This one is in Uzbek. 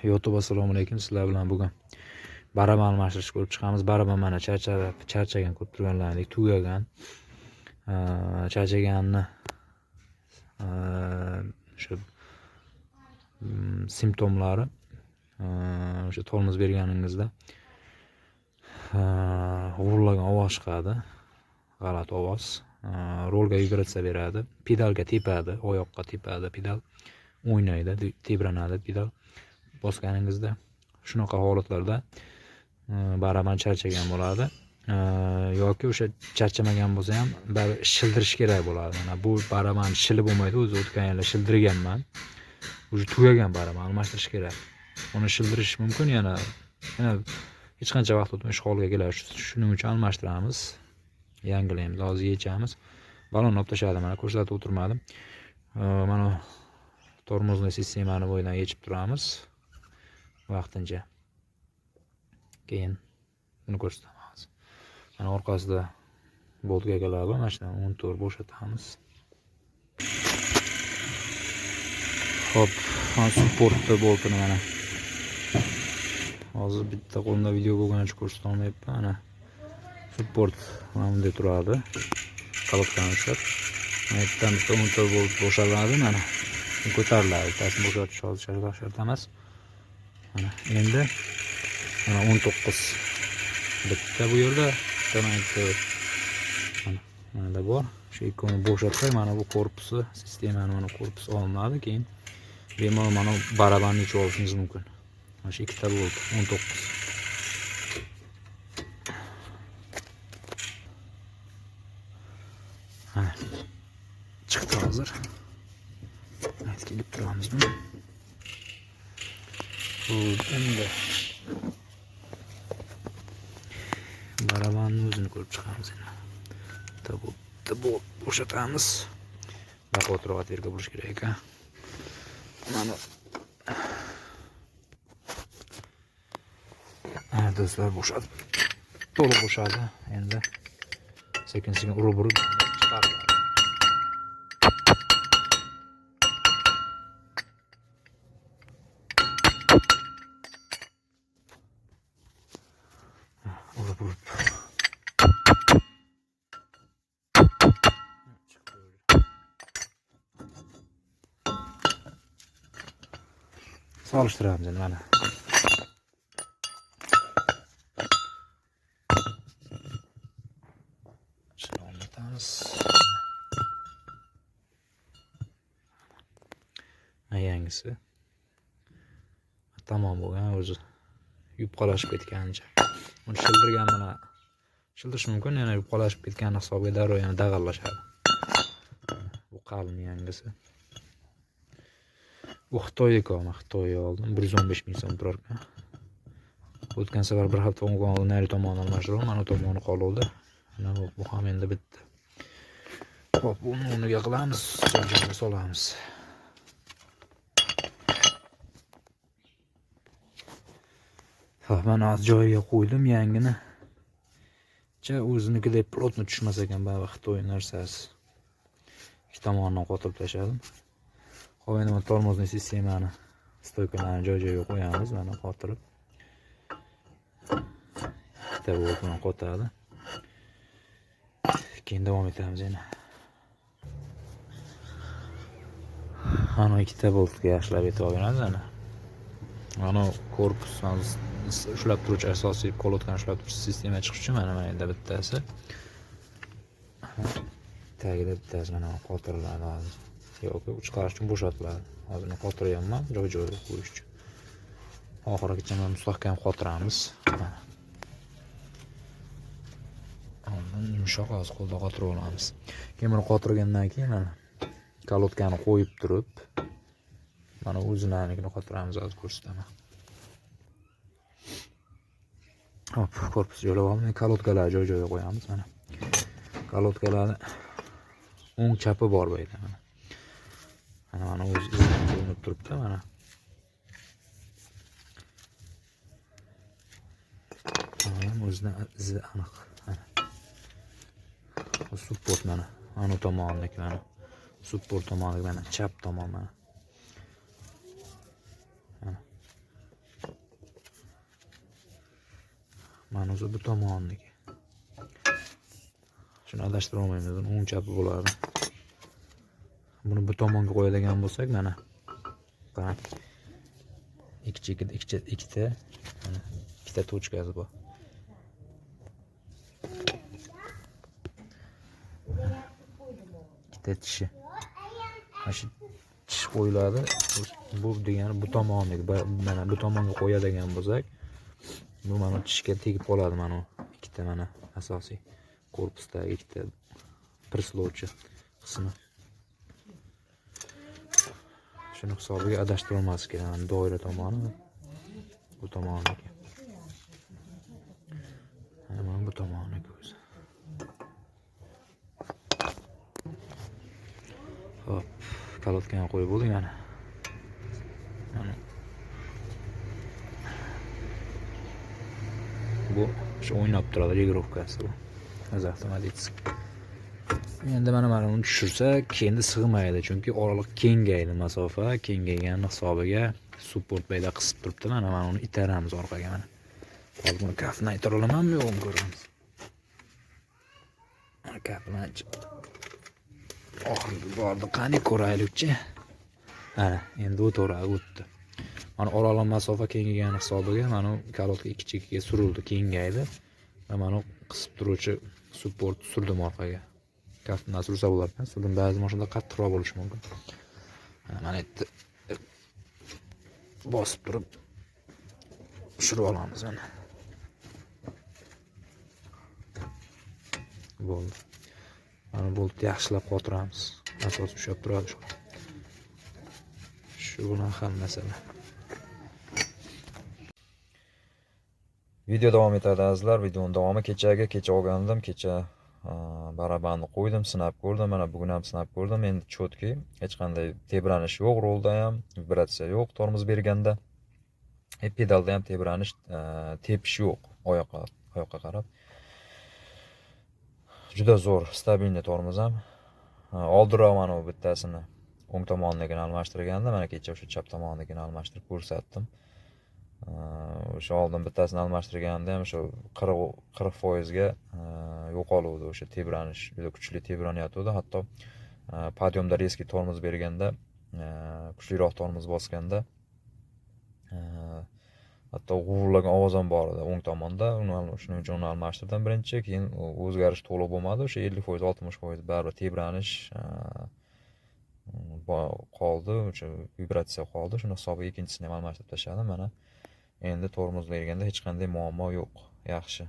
YouTube assalomu alaykum. Sizlar bilan bugun baraban almashtirishni ko'rib chiqamiz. Baraban mana charchagan ko'rib turganlaringdek tugagan. Charchaganni o'sha simptomlari o'sha tormoz berganingizda g'uvillagan ovoz chiqadi. G'alati ovoz. Rolga vibratsiya beradi, pedalga tepadi, oyoqqa tepadi, pedal o'ynaydi, tebranadi pedal bosganingizda. Shunaqa holatlarda baraban charchagan bo'ladi. Yoki o'sha charchamagan bo'lsa ham baribir shildirish kerak bo'ladi. Mana bu baraban shilib bo'lmaydi, o'zi o'tgan yili shildirganman. Уже tugagan baraban, almashtirish kerak. Uni shildirish mumkin, yana hech qancha vaqt o'tmay shu holga keladi. Shuning uchun almashtiramiz, yangilaymiz, hozir yechamiz. Balonni olib tashladim, mana ko'rsatib o'tirmadim. Mana tormozli sistemani bo'yidan yechib turamiz vaqtincha. Keyin buni ko'rsataman hozir. Mana orqasida bolt gaykalar bor, mana shundan 14 bo'shatamiz. Xo'p, mana supportni boltini mana. Hozir bitta qo'limda video bo'lgani uchun ko'rsata olmayapman. Mana support mana bunday turadi. Kolodkani ushlab. Mana yerdan bitta 14 bolt bo'shaladi mana. Ko'tariladi. Bittasini bo'shatish hozir shart emas. Mana endi mana 19 bitta bu yerda, bitta mana yerda, mana bor. Shu ikkovini bo'shatsak, mana bu korpusi, sistemani mana korpusi olinadi, keyin bemalol mana barabanni yechib olishingiz mumkin. Mana shu ikkita bolt 19. Mana chiqdi hozir. Evet, kelib turamiz buni. Xo'p, endi barabanni o'zini ko'rib chiqamiz endi. Bitta bolt bo'shatamiz. Baquvvatroq otverka bo'lishi kerak ekan. Mana do'stlar, bo'shatib, to'liq bo'shadi. Endi sekin-sekin urib-urib chiqariladi. Urib-urib. Solishtiramiz endi mana. Shuni o'rnatamiz. Yangisi tamom bo'lgan, o'zi yupqalashib ketgancha. Uni shildirgan mana shildirish mumkin, yana yupqalashib ketgan hisobiga darrov yana dag'allashadi. Bu qalin yangisi. Bu Xitoyniki, men Xitoyga oldim. 115 ming so'm turar ekan. O'tgan safar bir hafta oldin nari tomonni almashtirdim, mana tomoni qoluvdi. Mana bu ham endi bitdi. Xo'p, buni o'rniga qilamiz, joy-joyiga solamiz. Xo'p, mana hozir joyiga qo'ydim yangini. Cha o'zinikidek plotni tushmas ekan, baribir Xitoy narsasi. Ikki tomonidan qotirib tashladim. Xo'p, endi mana tormozli sistemani, stoykalarni joy-joyiga qo'yamiz, mana qotirib. Ikkita bolt bilan qotadi. Keyin davom etamiz yana. Ana ikkita boltga yaxshilab e'tibor beramiz ana. Mana korpus ushlab turuvchi asosiy kolodkani ushlab turuvchi sistema chiqish uchun mana yerda bittasi. Tagida bittasi mana qotiriladi hozir. Yoki chiqarish uchun bo'shatiladi. Hozir men qotiryapman, joy-joyiga qo'yish uchun. Oxirigacha mana mustahkam qotiramiz. Mana. Oldin yumshoq hozir qo'lda qotirib olamiz. Keyin buni qotirgandan keyin mana kolodkani qo'yib turib, mana o'zilaringini qotiramiz, hozir ko'rsataman. Hop, korpus joylab oldim. Kolodkalarni joy-joyiga qo'yamiz mana. Kolodkalarni o'ng chapi bor bu yerda mana. Mana o'zi izidan ko'rinib turibdi mana. Mana o'zidan izi aniq. Mana. Support mana. Mana tomonidagi mana. Support tomonidagi mana chap tomon mana. Mana. Mana o'zi bu tomonniki. Shuni adashtira olmaymiz, buni o'ng chapi bo'ladi. Buni bu tomonga qo'yadigan bo'lsak, mana qarang. Ikkita mana ikkita tochkasi bor. Ikkita tishi. Mana shu tish qo'yiladi. Bu degani bu tomonniki. Mana bu tomonga qo'yadigan bo'lsak, bu mana tishga tegib qoladi mana u ikkita mana asosiy korpusdagi ikkita preslovchi qismi. Shuni hisobiga adashtirolmaslik kerak. Mana doira tomoni bu tomonniki. Mana bu tomonniki o'zi. Hop, kolotkani qo'yib bo'ldik mana. Mana bu shu o'ynab turadi regirovkasi bu. O'zi avtomatik. Endi mana uni tushirsak, endi sig'maydi, chunki oraliq kengaydi, masofa kengaygani hisobiga support bayda qisib turibdi. Mana uni itaramiz orqaga mana. Hozir buni kaftini itara olamanmi yo'qmi ko'ramiz. Mana kaftini oxirgi bordi, qani ko'raylikchi. Mana endi o'taveradi, o'tdi. Mana oraliq masofa kengaygani hisobiga mana kalotka ikki chekkaga surildi, kengaydi. Va mana qisib turuvchi support surdim orqaga. Kaftini sursa bo'lar ekan, surdim. Ba'zi mashinada qattiqroq bo'lishi mumkin. Mana yerda bosib turib tushirib olamiz mana. Bo'ldi. Mana bo'ldi, yaxshilab qotiramiz. Asos ushlab turadi shu. Shu bilan hal masala. Video davom etadi azizlar. Videoning davomi kechagi, kecha olgandim, kecha barabanni qo'ydim, sinab ko'rdim. Mana bugun ham sinab ko'rdim. Endi chotki, hech qanday tebranish yo'q, rolda ham vibratsiya yo'q tormoz berganda. Pedalda ham tebranish, tepish yo'q oyoqqa qarab. Juda zo'r, stabilniy tormoz ham. Oldinroq mana bu bittasini o'ng tomonnikini almashtirganda, mana kecha o'sha chap tomonnikini almashtirib ko'rsatdim. O'sha oldin bittasini almashtirganda ham o'sha 40%ga yo'qoluvdi o'sha tebranish, juda kuchli tebranayotgandi. Hatto podyumda reski tormoz berganda, kuchliroq tormoz bosganda, hatto g'uvillagan ovoz ham bor edi o'ng tomonda. Shuning uchun uni almashtirdim birinchi, keyin o'zgarish to'liq bo'lmadi. O'sha 50%, 60% baribir tebranish qoldi, o'sha vibratsiya qoldi. Shuni hisobiga ikkinchisini ham almashtirib tashladim. Mana endi tormoz berganda hech qanday muammo yo'q. Yaxshi.